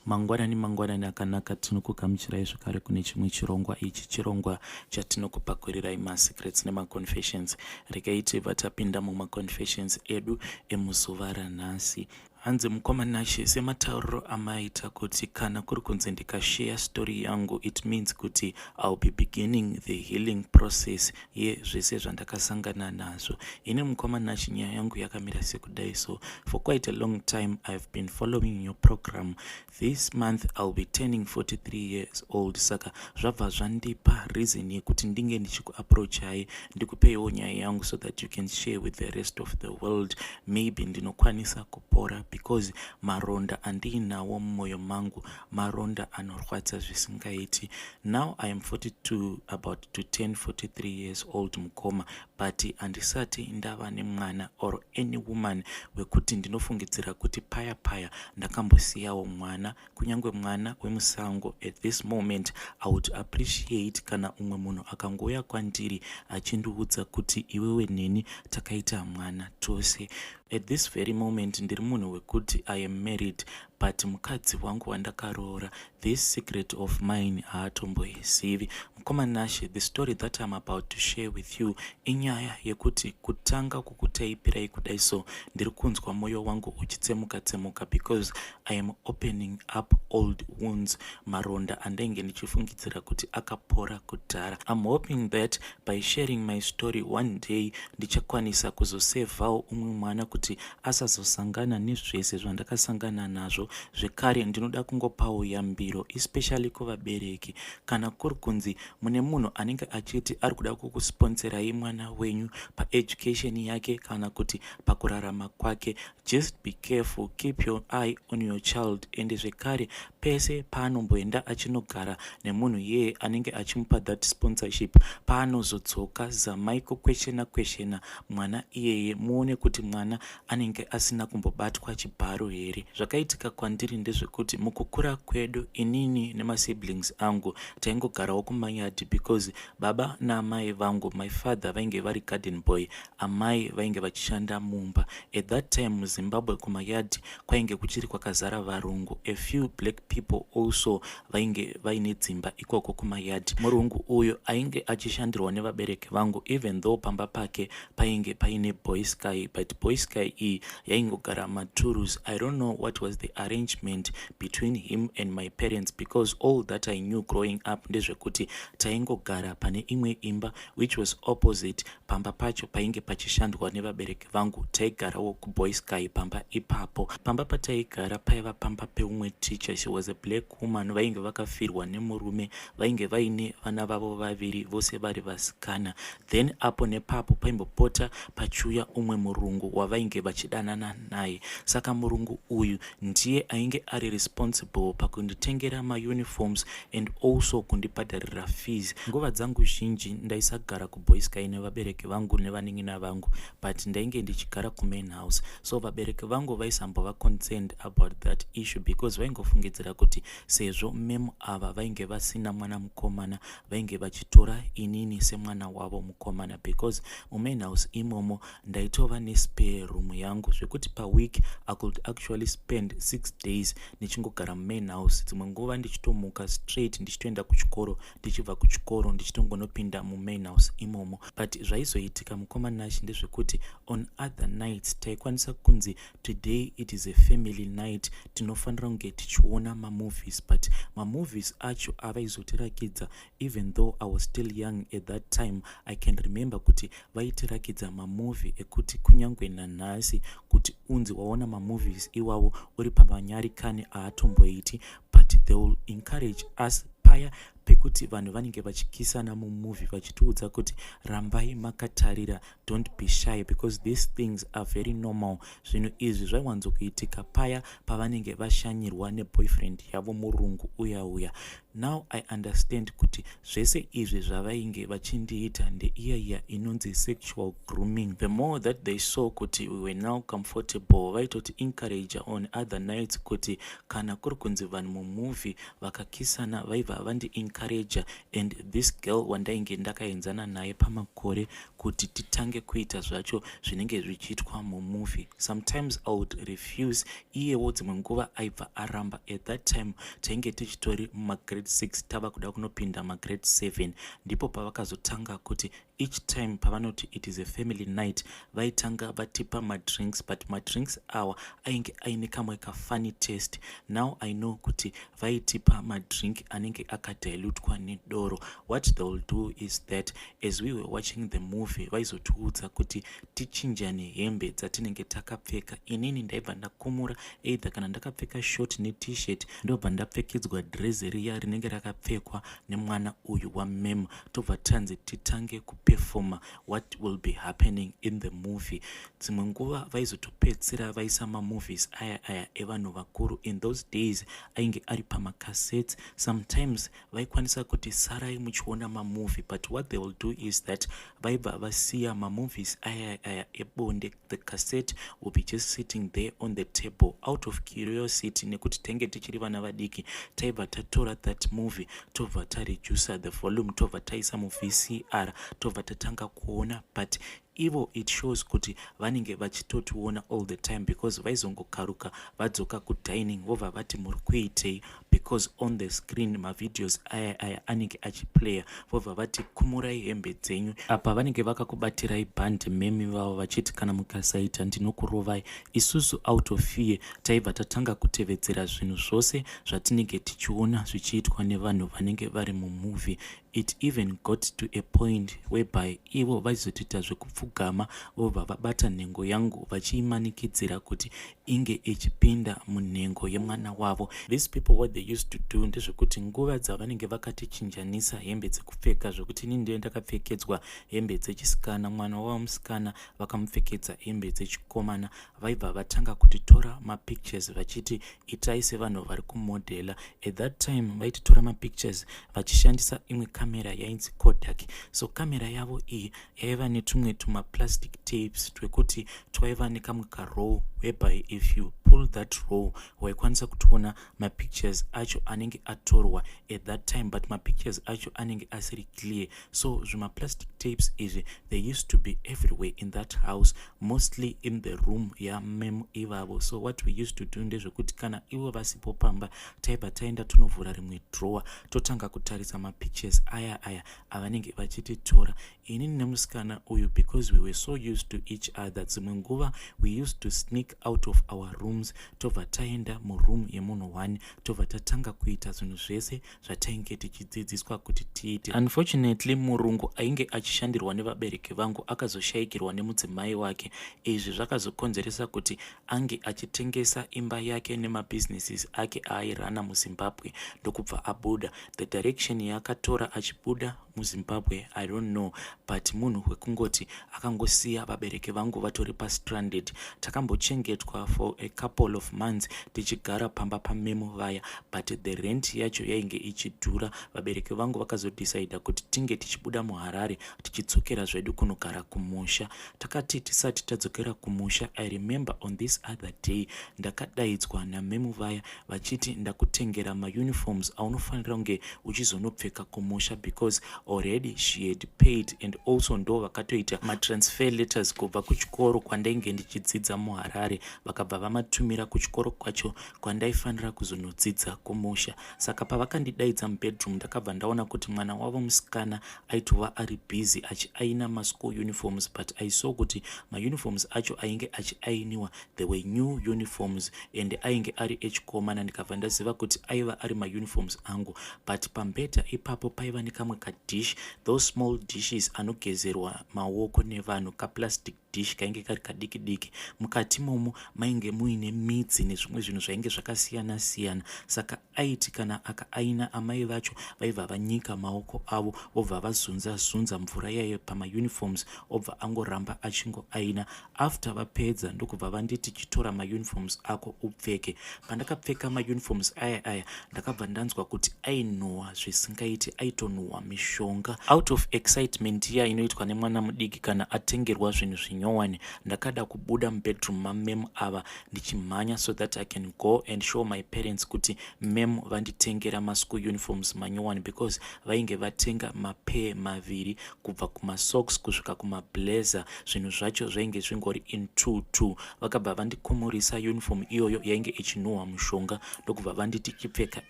Mangwanani mangwanani akanaka, tinokugamuchirai zvekare kune chimwe chirongwa. Ichi chirongwa chatinokupakurirai masecrets nemaconfessions. Regai tibva tapinda mumaconfessions edu emuzuva ranhasi. Hanzi, "Mukoma Nashe, sematauriro amaita kuti kana kuri kunzi ndikasheya story yangu, it means kuti I'll be beginning the healing process yezvese zvandakasangana nazvo. Ini, mukoma Nashe, nyaya yangu yakamira sekudai. So for quite a long time I've been following your program. This month I'll be turning 43 years old, saka zvabva zvandipa reason yekuti ndinge ndichikuapproachai, ndikupeiwo nyaya yangu so that you can share with the rest of the world. Maybe ndinokwanisa kupora, because maronda andiinawo mumwoyo mangu maronda anorwadza zvisingaiti. Now I am 42, about to 10 43 years old, mukoma, but handisati ndava nemwana or any woman wekuti ndinofungidzira kuti paya paya ndakambosiyawo mwana, kunyange mwana wemusango. At this moment I would appreciate kana umwe munhu akangouya kwandiri achindiudza kuti iwewe neni takaita mwana tose. At this very moment ndiri munhu wekuti I am married, but mukadzi wangu wandakaroora, this secret of mine haatomboizivi. Mukoma Nashe, the story that I'm about to share with you inyaya yekuti kutanga kukutaipirai kudai so, ndiri kunzwa mwoyo wangu uchitsemuka tsemuka because I am opening up old wounds, maronda andainge ndichifungidzira kuti akapora kudhara. I'm hoping that by sharing my story, one day ndichakwanisa kuzosevhawo umwe mwana kuti asazosangana nezvese zvandakasangana nazvo. Zvekare ndinoda kungopawo yambiro, especially kuvabereki. Kana kuri kunzi mune munhu anenge achiti ari kuda kukusponserai mwana wenyu paeducation yake kana kuti pakurarama kwake, just be careful, keep your eye on your child. Ende zvekare, pese paanomboenda achinogara nemunhu iyeye anenge achimupa that sponsorship, paanozodzoka, zamai kukweshena kweshena mwana iyeye, muone kuti mwana anenge asina kumbobatwa chibharo here. Zvakaitika kwandiri ndezvekuti mukukura kwedu, inini nemasiblings angu taingogarawo kumayadhi because baba naamai vangu, my father vainge vari garden boy, amai vainge vachishanda mumba. At that time muZimbabwe, kumayadhi kwainge kuchiri kwakazara varungu. A few black people also vainge vaine dzimba ikoko kumayadhi. Murungu uyu ainge achishandirwa nevabereki vangu, even though pamba pake painge paine boysky, but boysky iyi yaingogara maturus. I don't know what was the arrangement between him and my parents, because all that I knew growing up ndezvekuti taingogara pane imwe imba which was opposite pamba pacho painge pachishandwa nevabereki vangu. Taigarawo kuboysky pamba ipapo. Pamba pataigara paiva pamba peumwe teacher. She was a black woman. Vainge vakafirwa nemurume, vainge vaine vana vavo vaviri, vose vari vasikana. Then apo nepapo paimbopota pachiuya umwe murungu wavainge vachidanana naye. Saka murungu uyu ndiye ainge ari responsible pakunditengera mauniforms and also kundibhadharira fees. Nguva dzangu zhinji ndaisagara kuboysky nevabereki vangu nevanin'ina vangu, but ndainge ndichigara kumain house. So vabereki vangu vaisambova concerned about that issue because vaingofungidzira kuti sezvo memo ava vainge vasina mwana mukomana, vainge vachitora inini semwana wavo mukomana, because mumain house imomo ndaitova nespare room yangu, zvekuti paweek I could actually spend 6 days ndichingogara mumain house. Dzimwe nguva ndichitomuka straight ndichitoenda kuchikoro, ndichibva kuchikoro ndichitongonopinda mumain house imomo. But zvaizoitika, mukoma Nash, ndezvekuti on other nights taikwanisa kunzi today it is a family night, tinofanira kunge tichiona mamovies. But mamovies acho avaizotirakidza, even though I was still young at that time, I can remember kuti vaitirakidza mamovie ekuti kunyange nanhasi kuti unzi waona mamovies iwawo uri pamanyarikani aatomboiti. But they will encourage us paya pekuti vanhu vanenge vachikisana mumovie, vachitiudza kuti rambai makatarira, don't be shy, because these things are very normal. Zvinhu izvi zvaiwanzokuitika paya pavanenge vashanyirwa neboyfriend yavo murungu uya uya. Now I understand kuti zvese izvi zvavainge vachindiita ndeiya iya inonzi sexual grooming. The more that they saw kuti we were now comfortable, vaitoti encourage on other nights kuti kana kuri kunzi vanhu mumovie vakakisana, vaibva vandi encourage. Vaindiencourager and this girl wandainge ndakaenzana naye pamakore kuti titange kuita zvacho zvinenge zvichiitwa mumovie. Sometimes I would refuse, iyewo dzimwe nguva aibva aramba. At that time tainge tichitori mumagrade 6, tava kuda kunopinda magrade 7. Ndipo pavakazotanga kuti each time pavanoti it is a family night, vaitanga vatipa madrinks, but madrinks awa ainge aine kamwe kafunny taste. Now I know kuti vaitipa madrink anenge akadilutwa nedoro. What they will do is that as we were watching the movie, vaizotiudza kuti tichinjane hembe dzatinenge takapfeka. Inini ndaibva ndakumura, either kana ndakapfeka short neT-shirt, ndobva ndapfekedzwa drezi riya rinenge rakapfekwa nemwana uyu wamem, tobva tanzi titange kupefoma what will be happening in the movie. Dzimwe nguva vaizotopedzisira vaisa mamovies aya aya evanhu vakuru. In those days ainge ari pamacassettes. Sometimes vaikwanisa kuti sarai muchiona mamovie, but what they will do is that vaibva vasiya mamovies aya aya ebonde. The cassette will be just sitting there on the table. Out of curiosity, nekuti tainge tichiri vana vadiki, taibva tatora that movie, tobva taredusa the volume, tobva taisa muVCR, tobva tatanga kuona. But ivo, it shows kuti vanenge vachitotiona all the time, because vaizongokaruka vadzoka kudining, vobva vati, "Muri kuitei?" Because on the screen mavideos aya aya anenge achiplaya. Vobva vati, "Kumurai hembe dzenyu." Apa vanenge vakakubatirai bhandi memi vavo, vachiti, "Kana mukasaita, ndinokurovai." Isusu, out of fear, taibva tatanga kutevedzera zvinhu zvose zvatinenge tichiona zvichiitwa nevanhu vanenge vari mumovie. It even got to a point whereby ivo vaizotoita zvekupfugama, vobva vabata nhengo yangu vachiimanikidzira kuti inge ichipinda munhengo yemwana wavo. These people, what they used to do ndezvekuti nguva dzavanenge vakatichinjanisa hembe dzekupfeka, zvokuti inini ndiye ndakapfekedzwa hembe dzechisikana, mwana wavo musikana vakamupfekedza hembe dzechikomana, vaibva vatanga kutitora mapictures vachiti, "Itai sevanhu vari kumodhela." At that time vaititora mapictures vachishandisa imwe kamera yainzi Kodak. So kamera yavo iyi yaiva netumwe tumaplastic tapes twekuti twaiva nekamwe karoll, whereby if you pull that roll, waikwanisa kutoona mapictures acho anenge atorwa at that time, but mapictures acho anenge asiri clear. So zvimaplastic tapes izvi, they used to be everywhere in that house, mostly in the room yamem ivavo. So what we used to do ndezvekuti kana ivo vasipo pamba, taibva taenda tonovhura rimwe drawer, totanga kutarisa mapictures aya aya avanenge vachititora, inini nemusikana uyu. Because we were so used to each other, dzimwe nguva we used to sneak out of our rooms, tobva taenda muroom yemunhu one, tobva tatanga kuita zvinhu zvese zvatainge tichidzidziswa kuti tiite. Unfortunately, murungu ainge achishandirwa nevabereki vangu akazoshayikirwa nemudzimai wake. Izvi zvakazokonzeresa kuti ange achitengesa imba yake nemabhizinesis ake aairana muZimbabwe, ndokubva abuda. The direction yaakatora achibuda muZimbabwe, I don't know, but munhu wekungoti akangosiya vabereki vangu vatori pastranded. Takambochengetwa for a couple of months tichigara pamba pamemo vaya, but the rent yacho yainge ichidhura. Vabereki vangu vakazodhisaidha kuti tinge tichibuda muHarare, tichidzokera zvedu kunogara kumusha. Takati tisati tadzokera kumusha, I remember on this other day ndakadaidzwa namemu vaya vachiti, "Ndakutengera mauniforms aunofanira kunge uchizonopfeka kumusha," because already she had paid and also ndo vakatoita matransfer letters kubva kuchikoro kwandainge ndichidzidza muHarare, vakabva vamatumira kuchikoro kwacho kwandaifanira kuzonodzidza kumusha. Saka pavakandidaidza mubedroom, ndakabva ndaona kuti mwana wavo musikana aitova ari busy achiaina maschool uniforms, but I saw kuti mauniforms acho ainge achiainiwa, they were new uniforms and ainge ari echikomana. Ndikabva ndaziva kuti aiva ari mauniforms angu. But pambedha ipapo paiva nekamwe kadish, those small dishes anogezerwa maoko nevanhu, kaplastic dish kainge kari kadiki diki. Mukati momo mainge muine midzi nezvimwe zvinhu zvainge zvakasiyana siyana. Saka aiti kana akaaina, amai vacho vaibva vanyika maoko avo, vobva vazunza zunza mvura yaiyo pamauniforms, obva angoramba achingoaina. After vapedza, ndokubva vanditi, "Chitora mauniforms ako upfeke." Pandakapfeka mauniforms aya aya, ndakabva ndanzwa kuti ainhuhwa zvisingaiti, aitonhuhwa mishonga. Out of excitement iya inoitwa nemwana mudiki kana atengerwa zvinhu zvinyowani. manyowani. Ndakada kubuda mubedroom mamem ava ndichimhanya so that I can go and show my parents kuti mem vanditengera maschool uniforms manyowani, because vainge vatenga mapair maviri, kubva kumasocks kusvika kumablazer. Zvinhu zvacho zvainge zvingori in two two. Vakabva vandikumurisa uniform iyoyo yainge ichinhuhwa mushonga, ndokubva vanditi, "Chipfeka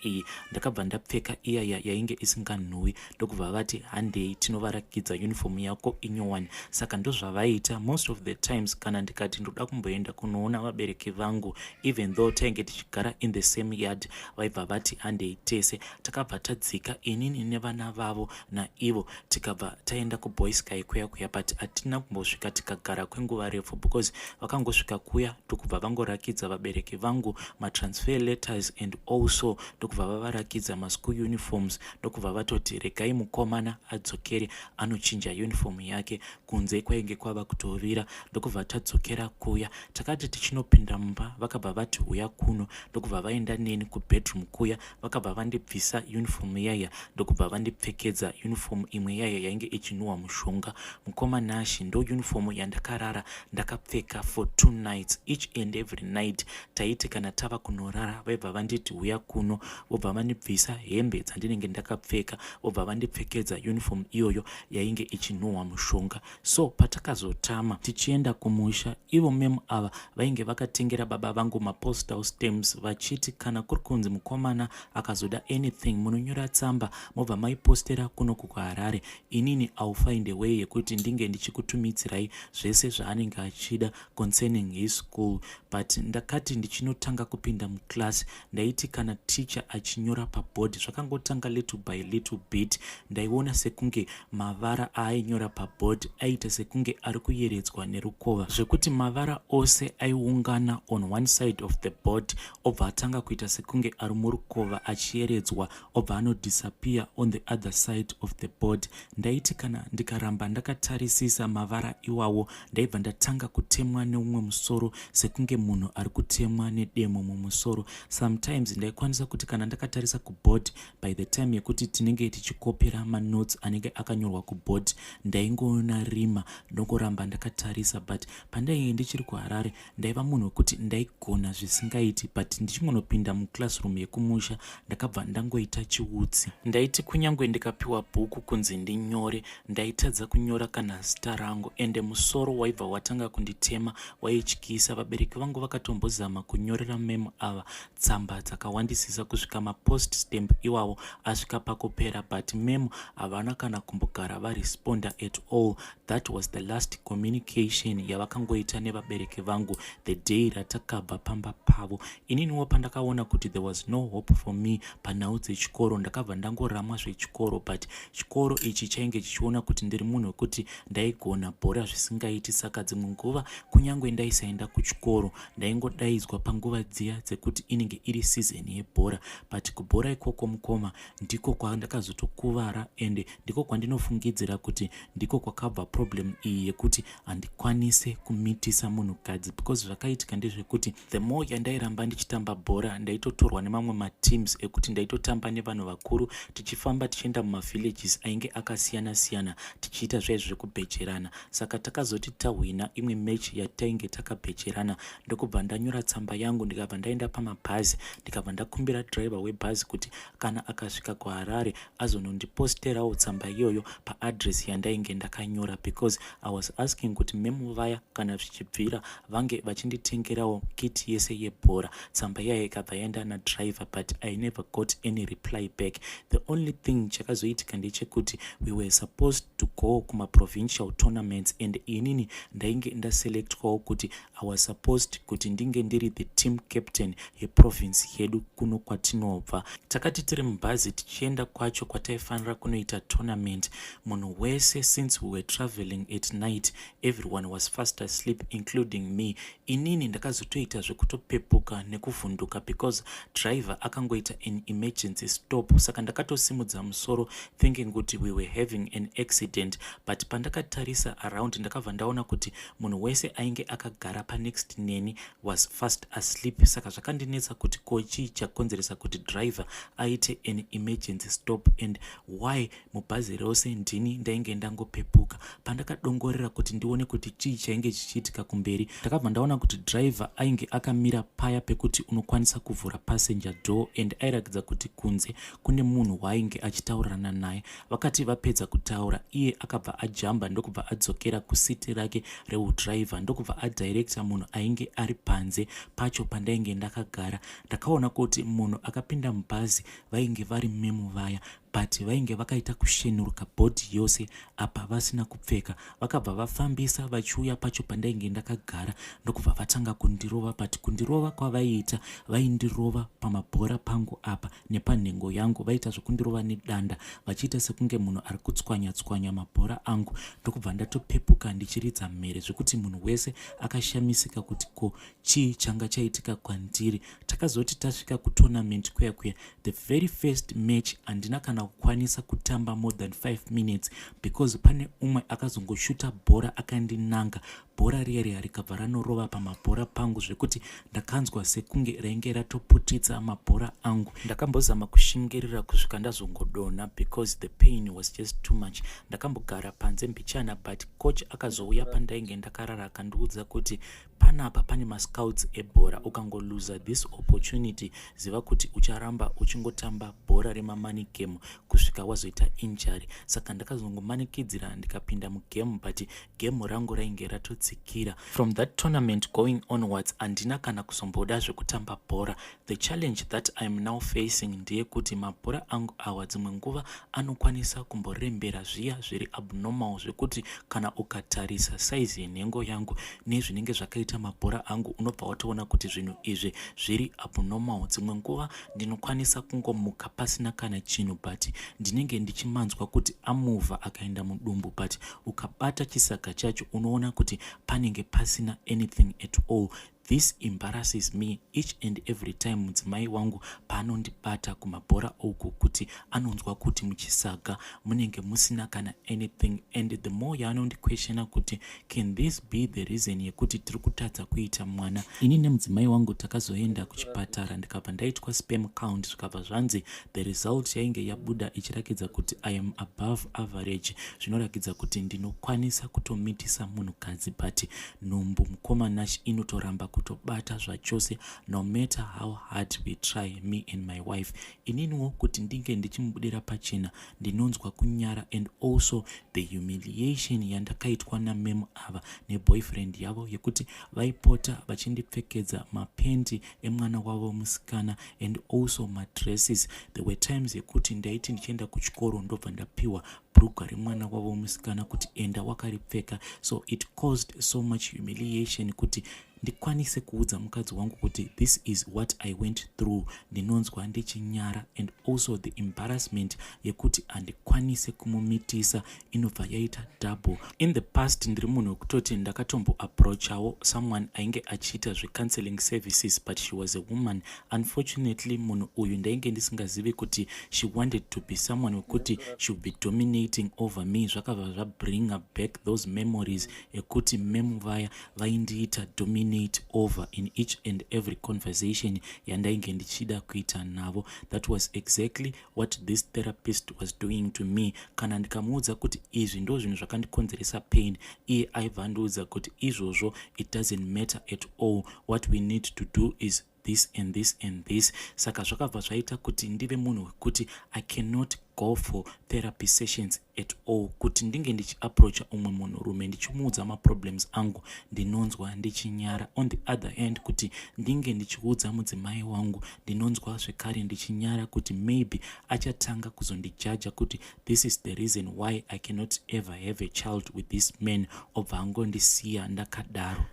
iyi." Ndakabva ndapfeka iyaya yainge isinganhuhwi, ndokubva vati, "Handei tinovarakidza uniform yako inyowani." Saka ndozvavaita most of the times. Kana ndikati ndoda kumboenda kunoona vabereki vangu, even though tainge tichigara in the same yard, vaibva vati, "Handei tese." Takabva tadzika, inini nevana vavo naivo, tikabva taenda kuBoysky kuya kuya, but hatina kumbosvika tikagara kwenguva refu, because vakangosvika kuya, ndokubva vangorakidza vabereki vangu matransfer letters and also ndokubva vavarakidza maschool uniforms, ndokubva vatoti, "Regai mukomana adzokere anochinja uniform yake." Kunze kwainge kwava kutovira, ndokubva tadzokera kuya. Takati tichinopinda mumba, vakabva vati, "Uya kuno," ndokubva vaenda neni kubedroom kuya. Vakabva vandibvisa uniform yaya, ndokubva vandipfekedza uniform imwe yaya yainge ichinhuhwa mushonga. Mukoma Nashi, ndo uniform yandakarara ndakapfeka for 2 nights. Each and every night taiti kana tava kunorara, vaibva vanditi, "Uya kuno," vobva vandibvisa hembe dzandinenge ndakapfeka, vobva vandipfekedza uniform iyoyo yainge ichinhuhwa mushonga. So patakazotama tichienda kumusha, ivo memu ava vainge vakatengera baba vangu mapostal stamps, vachiti kana kuri kunzi mukomana akazoda anything, munonyora tsamba, mobva maipostera kuno kuHarare. Inini I will find a way yekuti ndinge ndichikutumidzirai zvese zvaanenge achida concerning his school. But ndakati ndichinotanga kupinda muclass, ndaiti kana ticha achinyora pabhodhi, zvakangotanga little by little bit, ndaiona sekunge mavara aainyora pabhodhi aita sekunge ari kuyeredzwa nerukova, zvekuti mavara ose aiungana on one side of the board, obva atanga kuita sekunge ari murukova achiyeredzwa, obva anodisappear on the other side of the board. Ndaiti kana ndikaramba ndakatarisisa mavara iwawo, ndaibva ndatanga kutemwa neumwe musoro, sekunge munhu ari kutemwa nedemo mumusoro. Sometimes ndaikwanisa kuti kana ndakatarisa kuboard, by the time yekuti tinenge tichikopera manotes anenge akanyorwa kuboard, ndaingoona rima, ndongoramba ndakatarisa. But pandainge ndichiri kuHarare, ndaiva munhu wekuti ndaigona zvisingaiti, but ndichingonopinda muclassroom yekumusha, ndakabva ndangoita chiutsi. Ndaiti kunyange ndikapiwa bhuku kunzi ndinyore, ndaitadza kunyora kana zita rangu, ende musoro waibva watanga kunditema, waityisa. Vabereki vangu vakatombozama kunyorera memo ava tsamba dzakawandisisa kusvika mapost stamp iwawo asvika pakupera, but memo havana kana kumbogara varesponda at all. That was the last communication yavakangoita nevabereki vangu, the day ratakabva pamba pavo. Ininiwo pandakaona kuti there was no hope for me panhau dzechikoro, ndakabva ndangoramwa zvechikoro. But chikoro ichi chainge chichiona kuti ndiri munhu wekuti ndaigona bhora zvisingaiti, saka dzimwe nguva kunyange ndaisaenda kuchikoro, ndaingodaidzwa panguva dziya dzekuti inenge iri season yebhora. But kubhora ikoko, mukoma, ndiko kwandakazotokuvara, ende ndiko kwandinofungidzira kuti ndiko kwakabva problem iyi yekuti handikwanise kumitisa munhukadzi, because zvakaitika ndezvekuti the more yandairamba ndichitamba bhora, ndaitotorwa nemamwe mateams ekuti ndaitotamba nevanhu vakuru, tichifamba tichienda mumavillages ainge akasiyana-siyana, tichiita zvaizvo zvekubhejerana. Saka takazoti tahwina imwe match yatainge takabhejerana, ndokubva ndanyora tsamba yangu, ndikabva ndaenda pamabhazi, ndikabva ndakumbira driver webhazi kuti kana akasvika kuHarare azonondiposterawo tsamba iyoyo paaddress yandainge ndakanyora, because I was asking kuti memu vaya, kana zvichibvira, vange vachinditengerawo kit yese yebhora. Tsamba iyaya ikabva yaenda nadriver, but I never got any reply back. The only thing chakazoitika ndechekuti we were supposed to go kumaprovincial tournaments, and inini ndainge ndaselectwawo kuti I was supposed kuti ndinge ndiri the team captain yeprovince yedu kuno kwatinobva. Takati tiri mubhazi tichienda kwacho kwataifanira kunoita tournament, munhu wese, since we were traveling at night, everyone was fast asleep, including me. Inini ndakazotoita zvekutopepuka nekuvhunduka because driver akangoita an emergency stop, saka ndakatosimudza musoro thinking kuti we were having an accident. But pandakatarisa around, ndakabva ndaona kuti munhu wese ainge akagara panext neni was fast asleep. Saka zvakandinetsa kuti ko chii chakonzeresa kuti driver aite an emergency stop, and why mubhazi rose ndini ndainge ndangopepuka. Pandakadongorera kuti ndione ndione kuti chii chainge chichiitika kumberi. Ndakabva ndaona kuti driver ainge akamira paya pekuti unokwanisa kuvhura passenger door and airakidza kuti kunze kune munhu waainge achitaurirana naye. Vakati vapedza kutaura, iye akabva ajamba ndokubva adzokera kusiti rake reudriver, ndokubva adirecta munhu ainge ari panze pacho pandainge ndakagara. Ndakaona kuti munhu akapinda mubhazi vainge vari memu vaya, but vainge vakaita kushenuruka body yose, apa vasina kupfeka. Vakabva vafambisa vachiuya pacho pandainge ndakagara, ndokubva vatanga kundirova. But kundirova kwavaiita, vaindirova pamabhora pangu apa nepanhengo yangu. Vaita zvekundirova nedanda vachiita sekunge munhu ari kutswanya tswanya mabhora angu, ndokubva ndatopepuka ndichiridza mhere zvekuti munhu wese akashamisika kuti ko chii changa chaitika kwandiri. Takazoti tasvika kutournament kuya kuya, the very first match, handina kana kukwanisa kutamba more than 5 minutes because pane umwe akazongoshuta bhora akandinanga. Bhora riya riya rikabva ranorova pamabhora pangu zvekuti ndakanzwa sekunge rainge ratoputitsa mabhora angu. Ndakambozama kushingirira kusvika ndazongodonha because the pain was just too much. Ndakambogara panze mbichana, but coach akazouya pandainge ndakarara akandiudza kuti panapa pane mascouts ebhora, ukangoluza this opportunity, ziva kuti ucharamba uchingotamba bhora remamoney game kusvika wazoita injury. Saka ndakazongomanikidzira ndikapinda mugame, but game rangu rainge ratotsikira. From that tournament going onwards, handina kana kuzomboda zvekutamba bhora. The challenge that I am now facing ndeyekuti mabhora angu awa dzimwe nguva anokwanisa kumborembera zviya zviri abnormal, zvekuti kana ukatarisa saizi yenhengo yangu nezvinenge zvakaita mabhora angu, unobva watoona kuti zvinhu izvi zviri abnormal. Dzimwe nguva ndinokwanisa kungomuka pasina kana chinhu, but ndinenge ndichimanzwa kuti amuvha akaenda mudumbu, but ukabata chisaga chacho unoona kuti panenge pasina anything at all. This embarrasses me each and every time mudzimai wangu paanondibata kumabhora uku, kuti anonzwa kuti muchisaga munenge musina kana anything. And the more yaanondiquestiona kuti can this be the reason yekuti tiri kutadza kuita mwana. Ini nemudzimai wangu takazoenda kuchipatara, ndikabva ndaitwa sperm count, zvikabva zvanzi the result yainge yabuda ichirakidza kuti I am above average, zvinorakidza kuti ndinokwanisa kutomitisa munhukadzi. But nhumbu, mukoma Nash, inotoramba kutobata zvachose, no matter how hard we try, me and my wife. Ininiwo kuti ndinge ndichimubudira pachena ndinonzwa kunyara, and also the humiliation yandakaitwa namemu ava neboyfriend yavo yekuti vaipota vachindipfekedza mapendi emwana wavo musikana and also madresses. There were times yekuti ndaiti ndichienda kuchikoro, ndobva ndapiwa bhurugwa remwana wavo musikana kuti enda wakaripfeka. So it caused so much humiliation kuti ndikwanise kuudza mukadzi wangu kuti this is what I went through. Ndinonzwa ndichinyara, and also the embarrassment yekuti handikwanise kumumitisa inobva yaita double. In the past ndiri munhu wekutoti ndakatomboapproachawo someone ainge achiita zvecounseling services, but she was a woman. Unfortunately, munhu uyu ndainge ndisingazivi kuti she wanted to be someone wekuti she would be dominating over me. Zvakabva zvabringa back those memories ekuti memu vaya vaindiita dominate over in each and every conversation yandainge ndichida kuita navo. That was exactly what this therapist was doing to me. Kana ndikamuudza kuti izvi ndo zvinhu zvakandikonzeresa pain, iye aibva andiudza kuti izvozvo it doesn't matter at all, what we need to do is this and this and this. Saka zvakabva zvaita kuti ndive munhu wekuti I cannot go for therapy sessions at all. Kuti ndinge ndichiapproacha umwe munhurume ndichimuudza maproblems angu, ndinonzwa ndichinyara. On the other hand, kuti ndinge ndichiudza mudzimai wangu, ndinonzwa zvekare ndichinyara kuti maybe achatanga kuzondijaja kuti this is the reason why I cannot ever have a child with this man, obva angondisiya ndakadaro.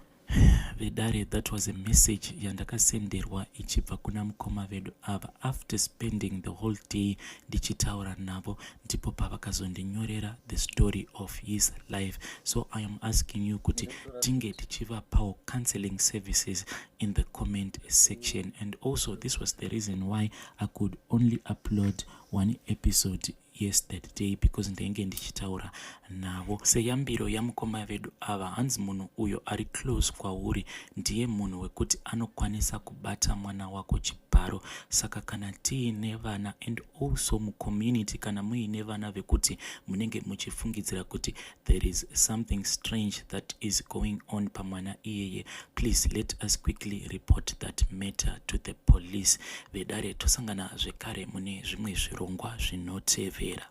Vedare, that was a message yandakasenderwa ichibva kuna mukoma vedu ava. After spending the whole day ndichitaura navo, ndipo pavakazondinyorera the story of his life. So I am asking you kuti tinge tichivapawo counseling services in the comment section. And also, this was the reason why I could only upload one episode. Yesterday, because ndenge ndichitaura navo seyambiro yamukoma vedu ava, hanzi munhu uyo ari close kwauri ndiye munhu wekuti anokwanisa kubata mwana wako chibharo. Saka kana tiine vana and also mucommunity, kana muine vana vekuti munenge muchifungidzira kuti there is something strange that is going on pamwana iyeye, please let us quickly report that matter to the police. Vedare, tosangana zvekare mune zvimwe zvirongwa zvinotevera.